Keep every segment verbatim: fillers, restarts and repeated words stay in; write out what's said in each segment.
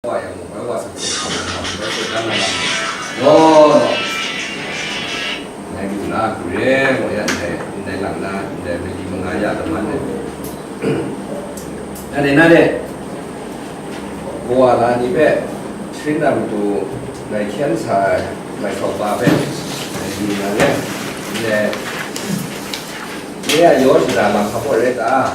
wa yang mung, bai wa sa hte hkam na lam, bai hte dan na lam, law law, ndai lu na, hku re, wa ya ndai, ndai lang na, ndai mali manga ya laman ai. Na de, na de, kawa la ni hpe, sharin na matu, ngai hkyen sa ai, ngai sau pa hpe, ngai lu na re, ndai, nye a yaw shada lam hpa baw rai ta?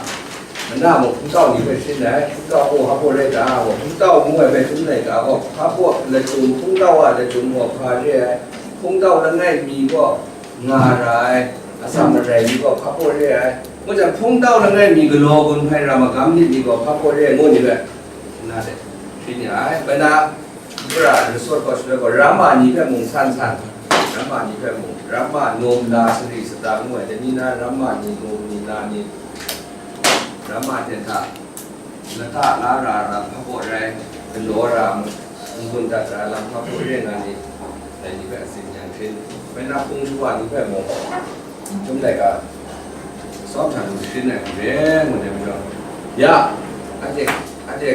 Mana mung hpungtau ni hpe sharin ai, hpungtau gaw hpa baw rai ta? Gaw hpungtau ngu ai hpe chyum laika gaw, hpa baw lachyum, hpungtau a lachyum gaw hpa re ai, hpungtau langai mi gaw nga ra ai, atsam marai mi gaw hpa baw re ai. Ngu jang, hpungtau langai mi galaw gun hpai ra magam nit mi gaw hpa baw re ai, ngu ni hpe, na de, sharin ya ai. Bai na, Shipra lasawt gaw shaloi gaw, ramma ni hpe mung san san, ramma ni hpe mung, ramma nawm la sari sata ngu ai, dai ni na ramma ni, nawm ni, la ni, ramma hten hta lata la ra lam hpa baw rai, galaw ra, n-gun dat ra lam hpa baw re nga ni, dai ni hpe atsin yang hkrin, bai na hpung shawa ni hpe mung, chyum laika, tsawm hta lu sharin ai hku re, ngu ai majaw, ya, anhte, anhte,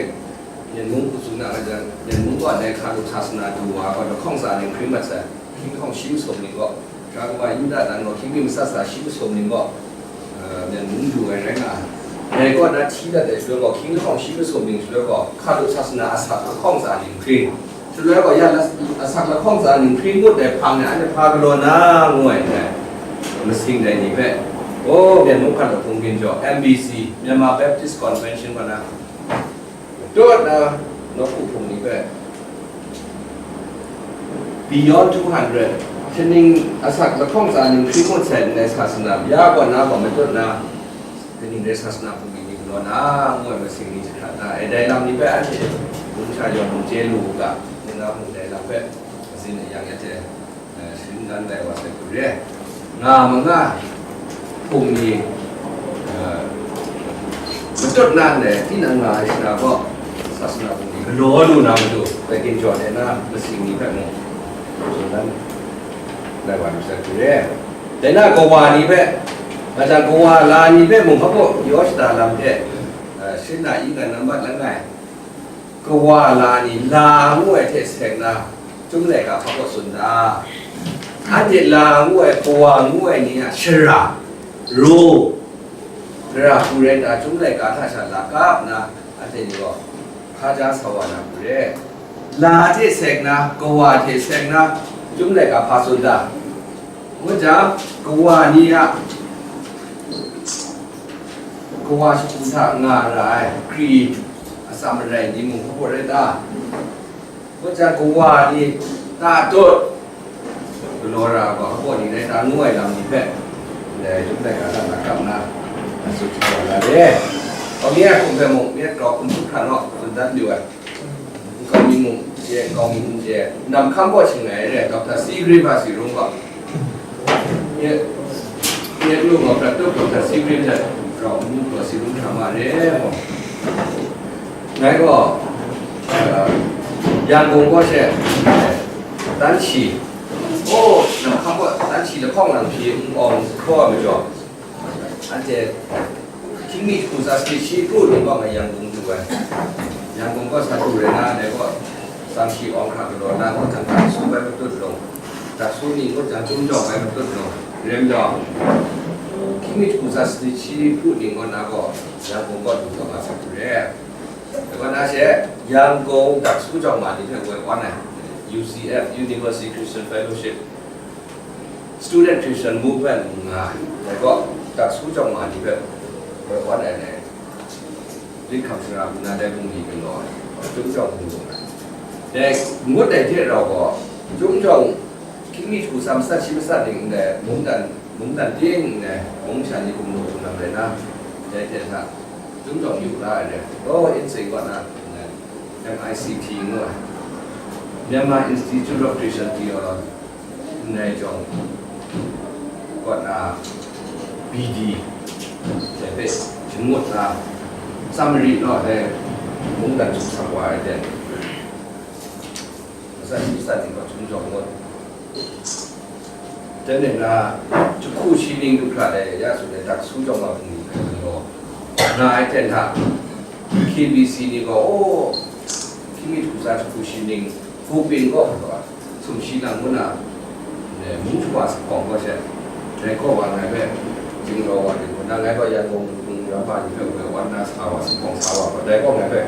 Myen mung hku tsun na rai jang, Myen mung gaw ndai hka lu sasana du wa gaw lahkawng tsa ning hkring mat sai. Hkying lahkawng shi masum ning gaw, hkra kaba Yuda nan gaw hkying mi masat sa shi masum ning gaw, eh, Myen mung du ai rai nga ai. Dai kaw na hti dat ai shaloi gaw, hkying lahkawng shi masum ning shaloi gaw, hka lu sasana asak lahkawng tsa ning hkring. Shaloi gaw, ya las-, asak lahkawng tsa ning hkring ngut ai hpang e, anhte hpa galaw na, ngu ai ndai, masing dai ni hpe, oh, Myen mung hkan lahkawng byin jaw, M B C, Myanmar Baptist Convention kaw na, Dawt na, nawku hpung ni hpe, beyond two hundred, hkying asak lahkawng tsa ning hkring ngut sai ndai sasana, ya kaw na gaw matut na, kaning rai sasana hpung ni ni galaw na, ngu ai masing ni jahkrat na, e dai lam ni hpe anhte mungcha yawng mung chye lu u ga, ngu na mung dai lam hpe, mazin ayang ya hte, eh, sharin dan lai wa sai hku re. Nga ma nga, hpung ni, eh, matut na ndai, tinang nga ai shana gaw, sasana hpung ni galaw lu na matu, dai ginjaw de na, masing ni hpe mung, sharin dan lai wa lu sai hku re. Dai na kawa ni hpe, nga jang kawa la ni hpe mung hpa baw yaw shada lam hte, eh, sharin na i nga nambat langai, Kawa la ni la ngu ai hte seng na, chyum laika hpa kaw tsun da. Anhte la ngu ai, kawa ngu ai ni a shara, ro, gara hku rai nna, chyum laika hta sha la kap nna, anhte ni gaw hkaja sa wa na hku re. La hte seng na, kawa hte seng na, chyum laika hpa tsun da. Ngu jang, kawa ni a, kawa shagu hta nga ra ai, kri, atsam marai ni mung hpa baw rai ta? Ngu jang, kawa ni ta tut, galaw ra ai hpa baw ni rai ta, ngu ai lam ni hpe, ndai chyum laika hta na kap nna, a tsun shawa la re. Hpa mi a hkum hpe mung, mi a grau hkum hkrum hkra naw, tsun dat mayu ai. Nkau mi mung chye, nkau mi mung chye, nam hkam gaw shangai re, Doctor Segrave a si rung gaw. Nye, nye lu gaw prat tup Doctor Segrave hte rau ngu gaw si rung hkra ma re gaw. Ngai gaw, eh, Yangon gaw she, Tanshi, oh, nam hkam gaw Tanshi lahkawng lang hpyi n awng hkraw ai majaw, anhte Hkying mi hku tsa sanit shi kru ni gaw ngai Yangon du ai. Yangon gaw sa du rai na, dai gaw, tsang shi awng hkra galaw na, ngut jang, daksu bai matut lung, daksu ni ngut jang, chyum jawng bai matut lung, rai majaw, hkying mi hku tsa sanit shi kru ni gaw na gaw, Yangon gaw du taw nga sa du re. Dai gaw na she, Yangon daksu jawng ma ni hpe woi wan ai, U C F, University Christian Fellowship, Student Christian Movement nga ai, dai gaw, daksu jawng ma ni hpe woi wan ai, dai, Lit Hkam Sara nna dai bungli galaw ai, Chyum Jawng Bungli ai. Dai ngut ai hte rau gaw, Chyum Jawng, hkying mi hku tsa masat shi masat ning ndai, mungdan, mungdan ting ndai, mung sha ni gumlu gumlang rai na, dai hte hta, Chyum Jawng yu la ai rai, gaw, Insing kaw na, M I C T ngu ai, Myanmar Institute of Christian Theology, ndai jawng, kaw na, B D, dai hpe shangut na, summary naw dai mungdan sup sak wa ai de, masat shi masat ni gaw Chyum Jawng ngut. Dai ni na, jahku shi ning du hkra dai ya tsun ai daksu jawng ma bungli hpe galaw nga ai hte hta, K B C ni gaw, oh, K Myi hku tsa jahku shi ning, hku pin kaw hkra, sumshi nang ngu na, e, mung shawa sa hkawng kaw she, dai kaw wa ngai hpe, jinglaw wa ring ngu na, ngai gaw Yangon Wunpung Ramma ni hpe woi wan na sa wa, sa hkawng sa wa gaw, dai kaw ngai hpe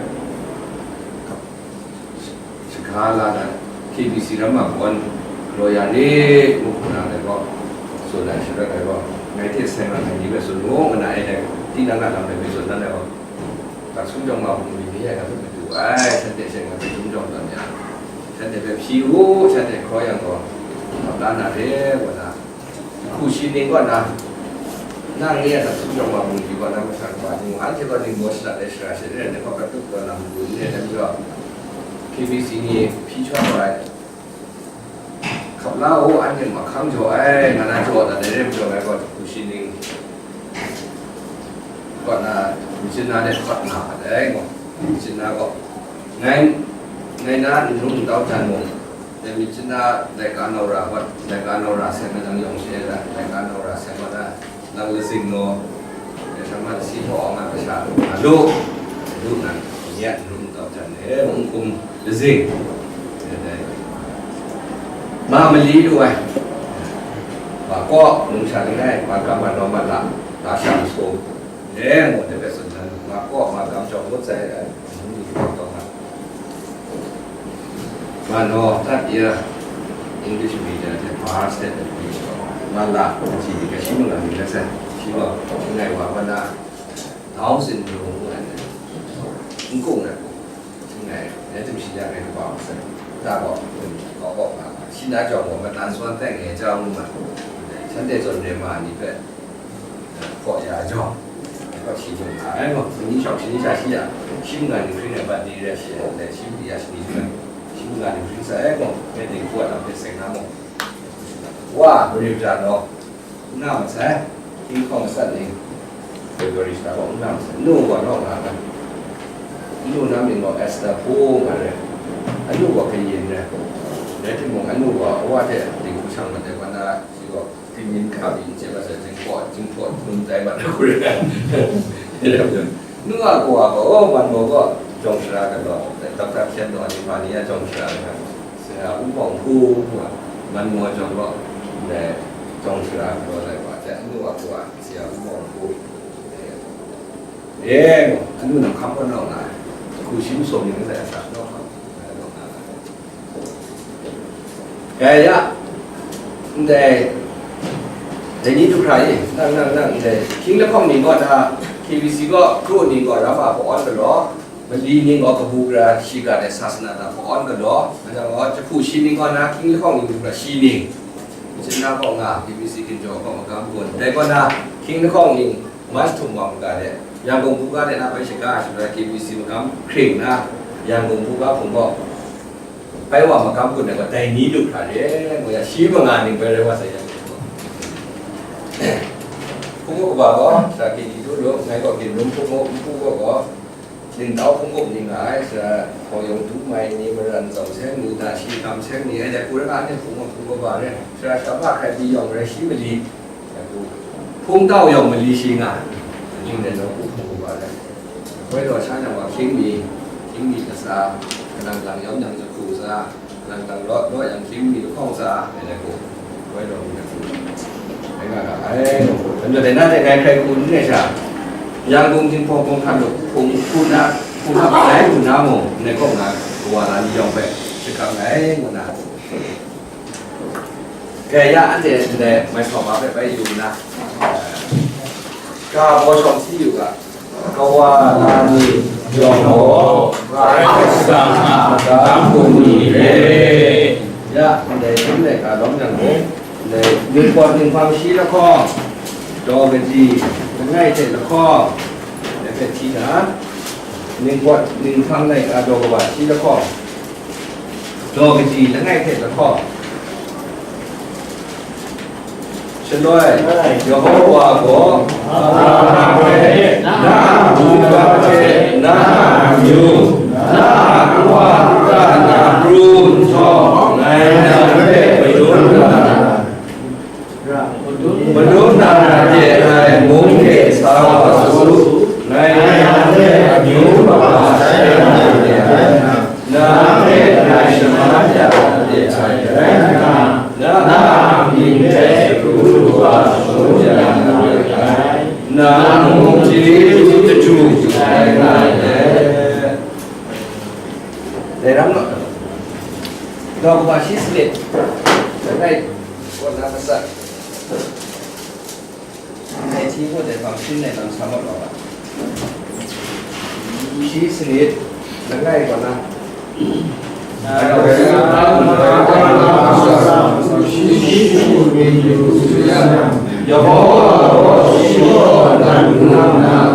shaga la na, K B C Ramma kaw galaw ya rit ngu hkra na, dai gaw, tsun ai shara dai gaw, ngai hte seng ai ni hpe tsun mu, ngu na, e, dai, tinang a lam hpe tsun dan ai gaw, Hta sumjawng ma bungli ni e hta hpe madu ai, shanhte she ngai hpe sumjawng tawn ya. Shanhte hpe hpyi u, shanhte hkraw yang gaw, hkap la na re, wa na. Hku shi ning kaw na, nang ni a hta sumjawng ma bungli kaw na, masha kaba ni, anhte gaw ning maw shada ai shara she re, nang kaw hpe tup tawn na madu ni e, dai majaw, K B C ni hpyi shaw ai. Hkap la u, anhte mahkang jaw ai, nga na jaw dat ai, rem jaw ai gaw, hku shi ning kaw na, myit chyanna de hkawt nga mat ai gaw, myit chyanna gaw, ngai, ngai na n hrum n tau jan mung, dai myit chyanna laika nau ra hkawt, laika nau ra seng na nang yawng she ai, laika nau ra seng wa na, Nang lazing gaw, dai hta ma lasi htaw awng a kasha nga lu, lu nnan, nye a n rum n tau jan e, n hkum lazing, ma mali lu ai, ma kaw, nungsha langai, ma kam ma naw ma la, la sha masaw, e, ngu dai hpe tsun dan, ma kaw, ma kam jawng ngut sai ai. Mano, that year, English medium hte bar set ai pyi gaw, ma la, kaji ni, kashi mung a ni la sai, shi gaw, ngai wa, wa na, Down syndrome ngu ai, n kung ai, ngai, ngai hte shi ya ngai kaba ma sai, da gaw, gaw gaw nga, shi na jawng gaw, matan suan tai ngai jau ngu ma, shanhte zawn re ma ni hpe, hkaw ya jawng, hkaw shi mung nga ai gaw, shani shawng shani sha shi ya, shi mung nga ni hpring ai bat ni re shi ai, shi mung ya shani shi ai, shi mung nga ni hpring sai ai gaw, ngai ting hku a lam hpe seng na mung, wa, mari mara naw, n na masai, hkying hkawng masat ni, February sha gaw n na masai, nu gaw naw nga ai, nu na mying gaw Esther Hpu nga re, anu gaw kayin re, rai timung, anu gaw awa hte ting hku shang mat ai, wa na shi gaw, Kayin hka pyi n chye mat sai, jinghpaw, jinghpaw htum tai mat ai hku rai ai. Nu a kawa gaw, oh, man gaw gaw, jawng shara galaw, Doctor Hkyen Naw ni ma ni a jawng shara galaw, Sara Wunpawng Hku, man gaw jawng gaw, ndai jawng shara galaw lai wa, dai anu a kawa, Sara Wunpawng Hku, e, anu nang hkam gaw naw nga ai, hku shi masum ni ngai a sa naw hkam, naw nga ai. Dai ya, ndai, dai ni du hkra e, nang, nang, nang, ndai, hkying lahkawng ni gaw na, K B C gaw, kru ni gaw, Ramma hpawn galaw, mali ni gaw, kabu gara shiga dai sasana hta hpawn galaw, majaw gaw, jahku shi ning gaw na, hkying lahkawng ni du hkra shi ning, myit chyanna kaw nga, K B C ginjaw kaw magam gun, dai gaw na, hkying lahkawng ni, Mas htum wa maga de, Yangon buga de na bai shaga ai shaloi K B C magam hkring na, Yangon buga hpung gaw, bai wa magam gun ai gaw, dai ni lu hkra re, ngu ya, shi manga ning bai rai wa sai yang. Hpung gaw kaba gaw, sara K T two lu, ngai gaw Ginlum hpung gaw, npu gaw gaw, Lingtau hpung gaw ni nga ai, sara Hkawyawng Tumai ni, Maran Zau Seng ni, Dashi Kam Seng ni, ai dai hku rai nga, anhte hpung gaw hpung gaw ba re, sara Shama Hkrai Pyi yawng rai shi mali, Hpung tau yawng mali shi nga, ning de nawku hpung kawa ai. Woi law sha nang wa hkying mi, hkying mi kasa, kalang lang yawm yang jahku sa, kalang lang law, law yang hkying mi lahkawng sa, ai dai hku. Woi law mi jahku. Dai nga ga ai, anhte dai na dai ngai hkrai hku n rai sha, Yangon Jinghpaw Hpung hkan lu, hpung hku na, hpung hkap ai hku na mung, ndai kaw na, kawa na ni yawng hpe, shakap ai, ngu na. Gaya anhte ndai mai hkawm hpe bai yu nna, ga baw shawng si yu ga, kawa na ni yawng gaw, Karai Kasang a dam hku ni re. Ya, ndai hpung laika lawm yang gaw, ndai ningpawt ninghpang shi lahkawng, daw kaji, langai hte lahkawng, ndai hpe hti na, ningpawt ninghpang laika daw kaba shi lahkawng, daw kaji langai hte lahkawng. Shaloi, Yehowa gaw Abraham hpe, na a hpung hkap hte na a amyu, na a kawa kata na pru nhtawm, ngai nang hpe madun na, Madun na ra de ai mung hte sa wa su, ngai nang hpe amyu kaba shai na de ai, na Nang a mying hpe hkru hkrup wa shangun ya na re ai, nang mung chyeju chyeju ai nga ai. Dai ram naw, Daw kaba shi sanit, langai kaw na matsat. Dai hti hpawt dai hpang shin ai lam sa mat wa ga. Shi sanit, langai kaw na. Yawhawra gaw shi gaw dan nna,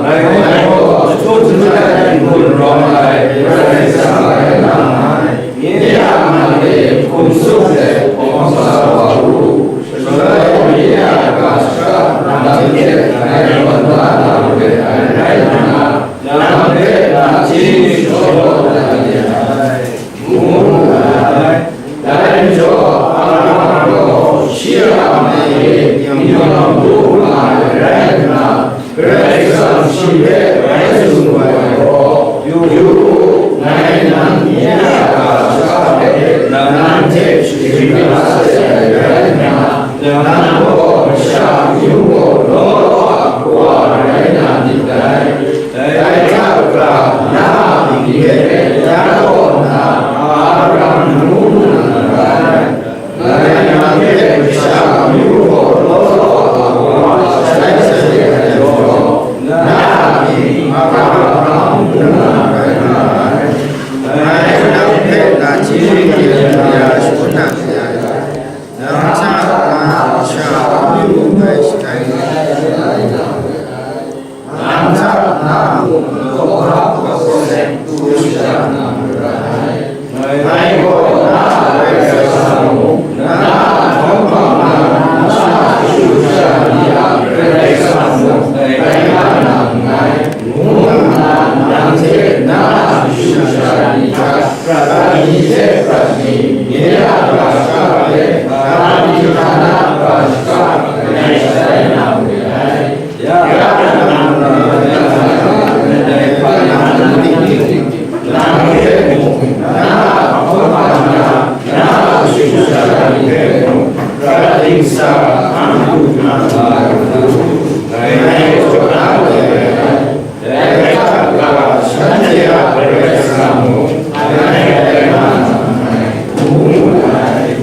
ngai gaw jahtum jahtai n-gun rawng ai Karai Kasang rai nga ai. Nye a man e hkum tsup let awng sa wa u. Shaloi nye a ga shaka nang hte ngai rawt da na re ai rai nna, nang hpe nachying sharawt dat de ai, ngu wu ai. Dai majaw, Abraham gaw shi a man e hpyi nawng bu nga ai rai nna, Karai Kasang shi hpe bai tsun wu ai gaw, yu u, ngai nang nye a ga shaka hpe nang hte sharin la sai ai rai nna, nang gaw masha amyu gaw law law a kawa rai na myit dai. Dai hta gara, na a mying hpe ya taw nna, Abraham ngu nna rai. Ngai nang hpe masha amyu gaw law law a kawa shai sade ai majaw, na a mying Abraham ngu nna rai nga ai. Ngai nang hpe nachying kya ya shangun na re ai. Nang hta na masha amyu bai shatai ai. Nang hta na a mung hkawhkam hkawhkam tu shada na marai. Ngai gaw na a Karai Kasang mung, na a htawng hpang na, na a kashu kasha ni a Karai Kasang mung, rai nga na nngai, ngu nna nang hte na a kashu kasha ni hta, prat ni hte prat ni, nye a ga shaka hpe, ga ni hta na ga shaka, ngai shatai na we ai. Ya, ya, nang hpe mung, na a hkawhkam na, na a kashu kasha ni hpe mung, prat dingsa hkam lu na nga ai hku, ngai gaw na we ai. Dai hta gara, shanhte a Karai Kasang mung, ngai rai nga nngai, ngu wu ai.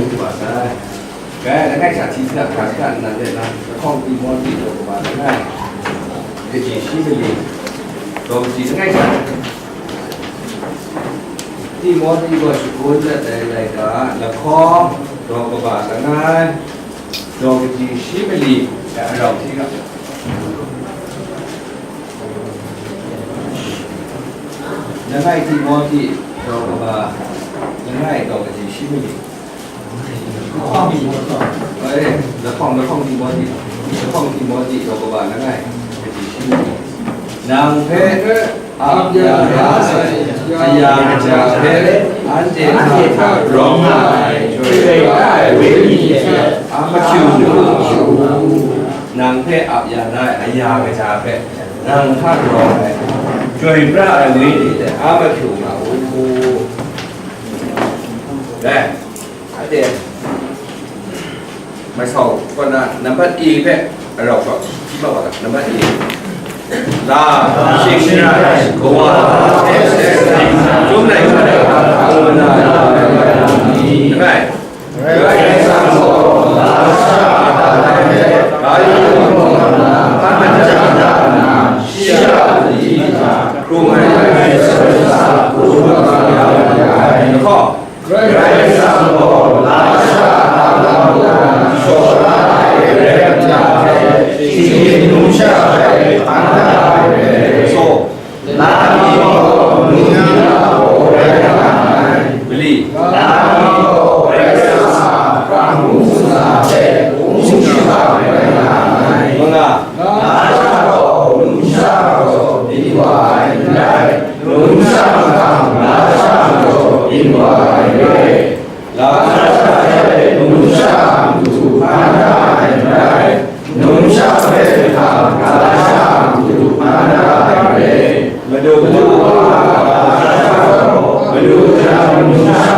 Dai langai sha hti hkra hkra hkra nnan de na, lahkawng Timohti daw kaba langai, kaji shi mali, daw kaji langai sha. Timohti gaw shagun dat ai laika, lahkawng daw kaba langai, daw kaji shi mali, dai arau hti hkra. Langai Timohti daw kaba langai, daw kaji shi mali. Ai, lahkawng, lahkawng Timohti, lahkawng Timohti daw kaba langai, kaji shi mali. Nang hpe ap ya na ai aya kaja hpe, anhte hta rawng nga ai chyoi pra ai Wenyi hte a makyu lu u. Nang hpe ap ya na ai aya kaja hpe, nang hta rawng ai, chyoi pra ai Wenyi hte a makyu nga u. Dai, anhte mai sau kaw na, nambat A hpe arau hkra hti mat wa ga, nambat A. La, shing shara ai, kawa, chyum nai hkra ai, kawa na, langai. Karai Kasang gaw lasha a hta hpe ga yu ai hkrum nna, hpa maja da nna, shi a mali hta hkrung ai Karai Kasang hta hkrung ai nga ya ai. Lahkawng. Karai Kasang gaw lasha a hta lam nna shaw la ai Karai Kasang hpe shinggyim numsha ai hkam da ai. So, Lani gaw nungya gaw rai nga ai. Mali. Lani gaw Karai Kasang a hpang hpung sumla hpe hpung shingkang rai nga ai. Manga. Lasha gaw numsha gaw byin wa ai n rai, numsha mahtang lasha gaw byin wa ai re. Lasha hpe numsha a matu hpan da ai n rai, numsha hpe mahtang lasha a matu hpan da ai re. Madu wa a lasha gaw madu jang numsha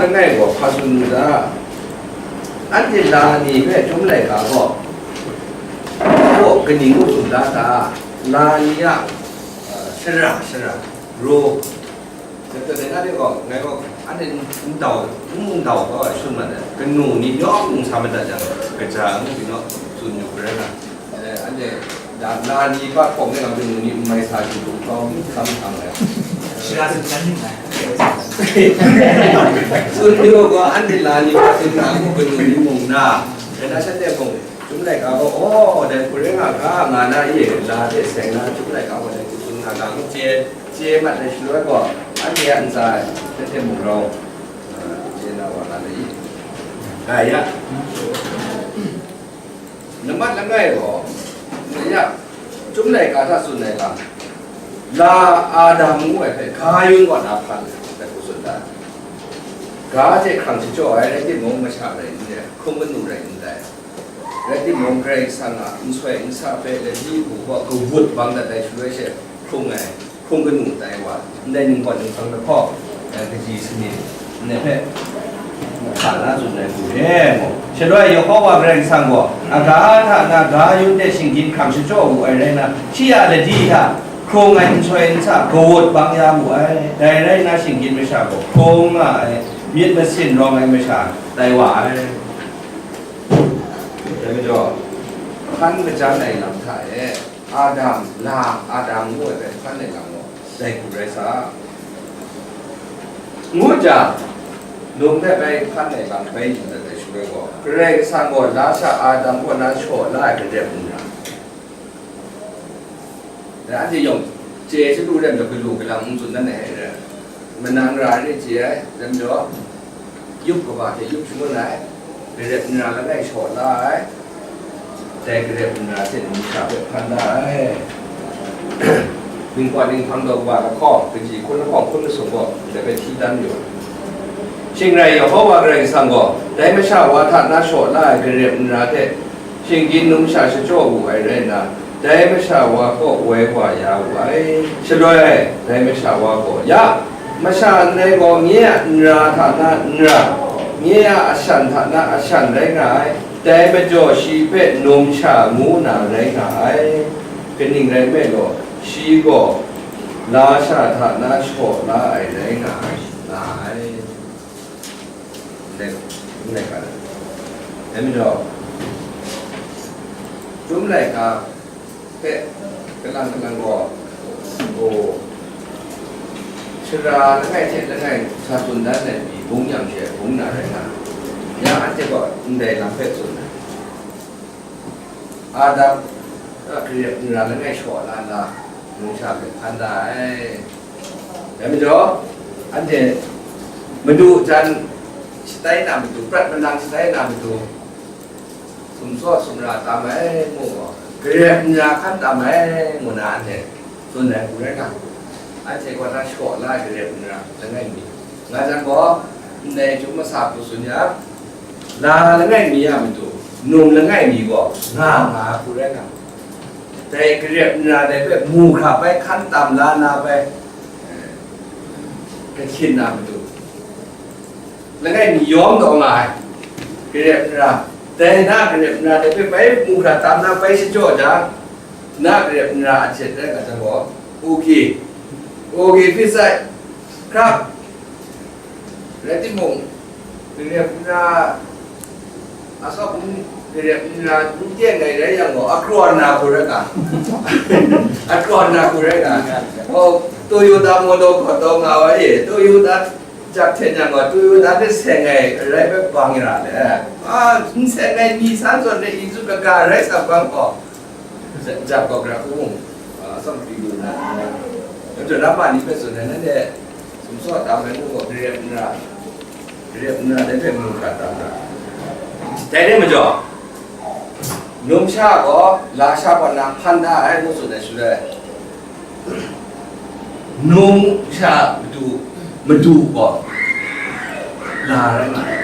Langai gaw hpa tsun mu da, anhte la ni hpe Chyum laika gaw, gaw kaning ngu tsun da ta? La ni a, uh, shara, shara, raw, Dai na de gaw, ngai gaw, anhte n dau, n dau kau ai sut mat ai, kanu ni yawng n sa madat jang, kaja ngu byin naw, tsun yu hkra na. Eh, anhte, da, la ni pa hkawm e, kanu ni n mai sa shi, kau mi hkam hkang ai. Shara tsun dan yu ai. Tsun yu gaw, anhte la ni pa tsun na, ngu kanu ni mung na, dai na shanhte mung, Chyum laika gaw, aw, dai hku rai nga ga, nga na i, la hte seng na, Chyum laika gaw, dai hku tsun nga ga, ngu chye. Chye mat ai shaloi gaw, anhte a ntsa e, hte hte mung rau, a, chye na wa na le i? Ga ya. Nambat langai gaw, ya, Chyum laika hta tsun ai lam, la Adam ngu ai hpe, ga yun kaw na hpan ai, hpe hku tsun da. Ga hte hkrang shachyaw ai rai timung, masha rai n re, hkrung kanu rai n dai. Rai timung, Karai Kasang a nsoi nsa hpe ladi hku gaw kawut bang dat ai shaloi she, hkrung ai, hkrung kanu tai wa, ndai ningpawt ninghpang lahkawng, eh, kaji sani, ndai hpe hka na tsun ai hku re mu. Shaloi Yehova Karai Kasang gaw, aga hta na ga yun hte shinggyim hkrang shachyaw wu ai rai nna, shi a ladi hta hkrung ai nsoi nsa kawut bang ya mu ai. Dai rai nna, shinggyim masha gaw hkrung nga ai, myit masin rawng ai masha tai wa ai. Dai majaw, hkan kajan ai lam hta e, Adam, la Adam ngu ai hpe hkan ai lam gaw, dai hku rai sa, ngu jang, num hpe bai hkan ai lam bai yu dat ai shaloi gaw, Karai Kasang gaw lasha Adam kaw na shaw la ai gadep n ra. Dai anhte yawng chye chyalu rai majaw, galu galang n tsun dan ai hte, manang ra ai ni chye ai, rai majaw, yup kaba hte yup shangun ai, gadep n ra langai shaw la ai, dai gadep n ra hte numsha hpe hpan la ai. Ningpawt ninghpang daw wa lahkawng, kaji hkun lahkawng hkun masum gaw, dai hpe hti dan yu ai. Shing rai, Yehova Karai Kasang gaw, dai masha wa hta na shaw la ai gadep n ra hte, shinggyim numsha shachyaw wu ai rai nna, dai masha wa kaw woi wa ya wu ai. Shaloi, dai masha wa gaw, ya, masha ndai gaw nye a n ra hta na n ra, nye a ashan hta na ashan rai nga ai, dai majaw shi hpe numsha ngu na rai nga ai. Kaning rai nme law, shi gaw lasha hta na shaw la ai rai nga ai, nga ai. Ndai, ndai hkra. Dai majaw, Chyum laika hpe kalang kalang gaw, o, shara langai hte langai sa tsun dan ai pyi, bung yang she bung na rai nga, ya anhte gaw ndai lam hpe tsun ai. Adam, a, gadep n ra langai shaw la nna, numsha hpe hkan da ai. Dai majaw, anhte madu jan shatai na matu, prat manang shatai na matu, sumsaw sumra tam ai ngu gaw, gadep n ra hkan tam ai ngu na anhte tsun ai hku rai nga, anhte gaw na shaw la ai gadep n ra langai mi nga jang gaw, ndai Chyum masa hku tsun yang, la langai mi a matu, num langai mi gaw nga nga ai hku rai nga, dai gadep n ra dai hpe mu hkra bai hkan tam la na bai, eh, kahkyin na matu, langai mi yawng taw nga ai gadep n ra, dai na gadep n ra dai hpe bai mu hkra tam na bai shachyaw jang, na gadep n ra a htet rai nga jang gaw, okay, okay fit sai, hkra, rai timung, gadep n ra, a sawk n, gadep n ra n teng ai rai yang gaw, a krawn na hku rai ga, a krawn na hku rai ga, oh, Toyota motor gaw taw nga wa e, Toyota jak hte nyang gaw, Toyota hte seng ai rai bai bang ra le, a, n seng ai ni san zawn de i tsun kaga rai sa bang gaw, jak gaw gra hku, a, atsawm hpri lu na, na, na, na, na, ma ni hpe tsun ai, nanhte sumsaw tam ai ngu gaw, gadep n ra, gadep n ra, dai hpe mu hkra tam ra. Dai rai majaw, numsha gaw lasha kaw na hpan da ai ngu tsun ai shaloi, numsha madu, madu gaw la rai nga ai.